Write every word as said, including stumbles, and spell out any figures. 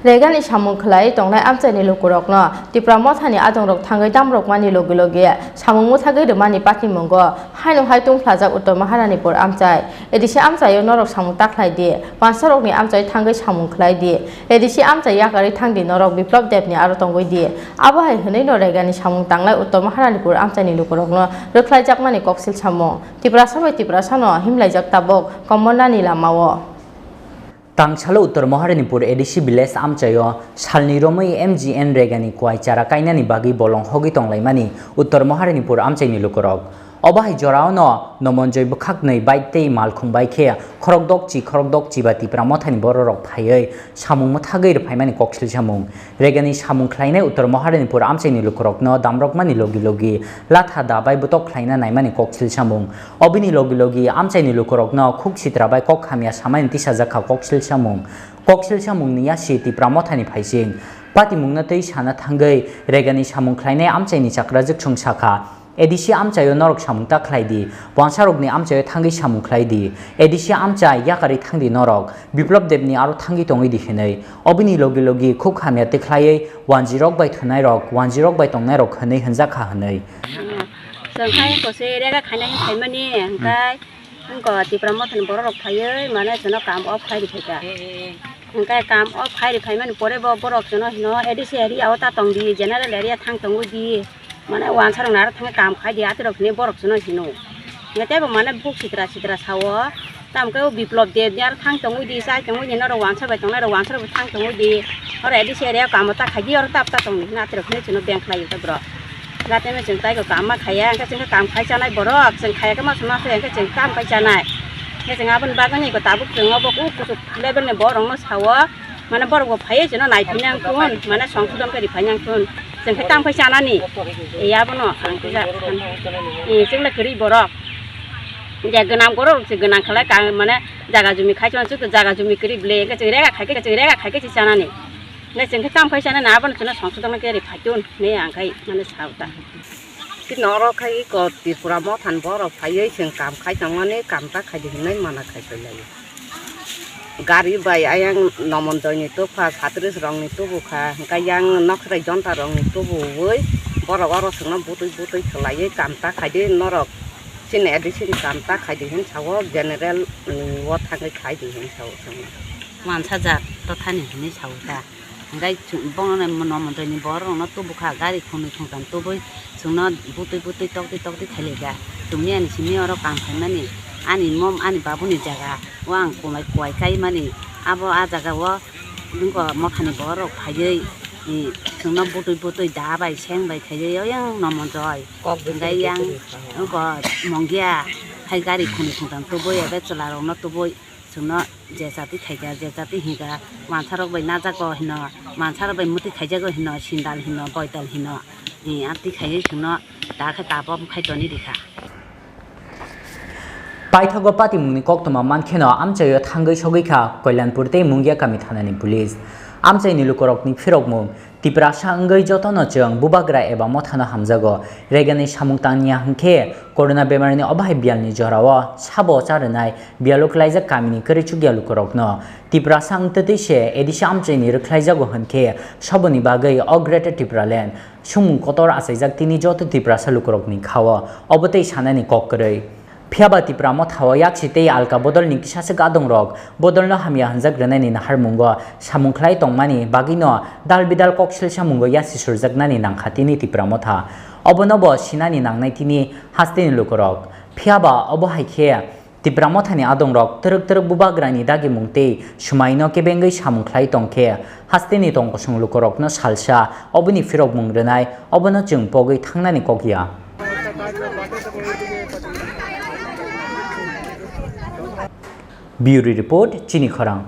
Regani samung khlai tongnai amchaini lukurokno Tipra mothani adongrok thangwi damrokmani logi logi samung mwthagwi rwmani patimungo haino hai tungphlajak Uttor Maharanipur amchai. A D C amchaio norok samung takhlai di, wansarokni amchai thangwi samung khlai di. A D C amchai yakarwi thang di norok Biplab Debni aro tongwi di. Abo hai hwnwi no Regani samung tangnai Uttor Maharanipur amchaini lukurokno rwkhlaijakmani koksil samung. Tiprasa bai Tiprasano himlaijak tabuk kommornani lamao. Tangsalo Uttor Maharanipur A D C village amchaio salni romwi M G N Regani kwai chara kainani bagwi bolong hogwi tonglaimani Uttor Maharanipur amchaini lukurok. Obo hai jorao no Nomonjoi bwkhaknwi bike tei malkhung bai khe khorokdok chi khorokdok chiba Tipra mothani bororok phaiwi samung mwthagwi rwphaimani koksil samung. Regani samung khlainai Uttor Maharanipur amchaini lukurokno damrokmani logi logi latha da bai bwtok khlaina naimani koksil samung. Obini logi logi amchaini lukurokno khuk sitra bai kok hamya samani tisajak kha koksil samung. Koksil samungni yasi Tipra mothani phaising. Patimungno tei sana thangwi Regani samung khlainai amchaini chakrajwk chwng sakha, A D C amchaio norok samung ta khlai di, wansarokni amchaio thangwi samung khlai di, A D C amchai yakarwi thang di norok, Biplab Debni aro thangwi tongwi di hwnwi. Obini logi logi khuk hamya tei khlaiwi wanjirok bai thwnairok, wanjirok bai tongnairok hwnwi hwnjak kha hwnwi. Chwng hai kose rega khaina hin phaimani, hwnkhe wngko Tipra mothani bororok phaiwi mane chwngno kam off khai rwphaikha. Hwnkhe kam off khai rwphaimani pore bo borok chwngno hino A D C area o ta tongdi, general area thang tongwi di. Mane wansarokno aro thangwi kam khai di, atirok hinwi borok chwngno hino. Hwnkhe teibo mane buk sitra sitra sao. Tamo khe o Biplab Debni aro thang tongwi di, chai tongwi di, norok wansa bai tongnai rok wansa rok thang tongwi di. Oro A D C area o kamo ta khai di, oro tap ta tongdi hwnwi atirok hinwi chwngno beng khlai o borok. Gateme chwng taibo kam ma khaiya, hwnkhe chwng khe kam khai chanai borok, chwng khaiya khe ma songma se, hwnkhe chwng kam khai chanai. Hwnkhe chwng aboni bagwino iko tabuk chwng obo kuk kuchuk level ni borok no sao. Mane borok bo phaiwi chwngno naiphai nang thun, mane songsodon khe rwphai nang thun. Chwng khe tamo khai chanani. E abono ang khe ja-, e chwng le kwrwi borok. Je gwnang borok rok se gwnang khlai ka, mane jaga jumi khai chwng chwng jaga jumi kwrwi ble, hwnkhe chwng rega khai khe, chwng rega khai khe se chanani. Hwnkhe chwng khe tamo khai chanani, abono chwngno songsodon khe rwphai thun hinwi ang khai mane sao ta. Chini oro khai iko Tripura mothani borok phaiwi chwng kam khai tongmani, kam ta khai di hinwi mana khai pailaio. Gari bai ayang Nomonjoini tubukha, Satris rokni tubukha, hwnkhe yang Nokhrai Jonta rokni tubuwi borok oro chwngno butwi butwi khlaiwi kam ta khai di norok. Chini A D C ni kam ta khai di hin sao, general ni o thangwi khai di hin sao chwngno. Mansa jat to thani hinwi sao ta. Hwnkhe chwng bono no Nomonjoini borok rokno tubukha, gari khunui khungtam tubui chwngno butwi butwi tokti tokti khailaikha. Chwngni ani simi oro kam khaimani, ani mom ani babuni jaga o ang kumai kuai kaimani, abo a jaga o wngkha mothani borok phaiwi, i, chwngno butwi butwi da bai seng bai khaiwi oyang Nomonjoi. Hwnkhe yang wngkha Mongia hai gari khunui khungtam tubui ebe chwla rokno tubui. Chwngno je jati khaikha, je jati hinkha, wansarok bai najago hino, wansarok bai mwtwi khaijago hino, sindal hino, boidal hino, eh, amtwi khaiwi chwngno ta khe ta bo khai toni rikha. Paithago patimungni koktwma mankheno amchaio thangwi sogwi kha Koilanpur tei Mungia kami thanani police. Amchaini lukurokni phirokmung, Tiprasa wngwi jotono chwng bubagra eba mothano hamjago. Regani samung tangya hwnkhe corona bemarni obo hai biyalni jorao sabo cha rwnai biyalo klaijak kamini kwrwi chukya lukurokno. Tiprasa wngtwtwi se A D C amchaini rwkhlaijago hwnkhe soboni bagwi o Greater Tipraland swngmung kotor achaijak tini joto Tiprasa lukurokni khao. Obo tei sanani kok kwrwi. Phiyaba Tipra mothao yaksi tei alka bodolni kisaswk adongrok bodolno hamya hwnjak rwnani naharmungo samung khlai tongmani bagwino dal bidal kok silsa mungo yasi surjaknani nangkha tini Tipra motha. Obono bo sinani nangnai tini hasteni lukurok. Phiyaba obo hai khe Tipra mothani adongrok twrwk twrwk bubagrani dagimung tei swmaino kebengwi samung khlai tongkhe hasteni tongkosong lukurokno salsa oboni phirokmung rwnai obono chwng pogwi thangnani kokya. Bureau Report, Chini Khorang.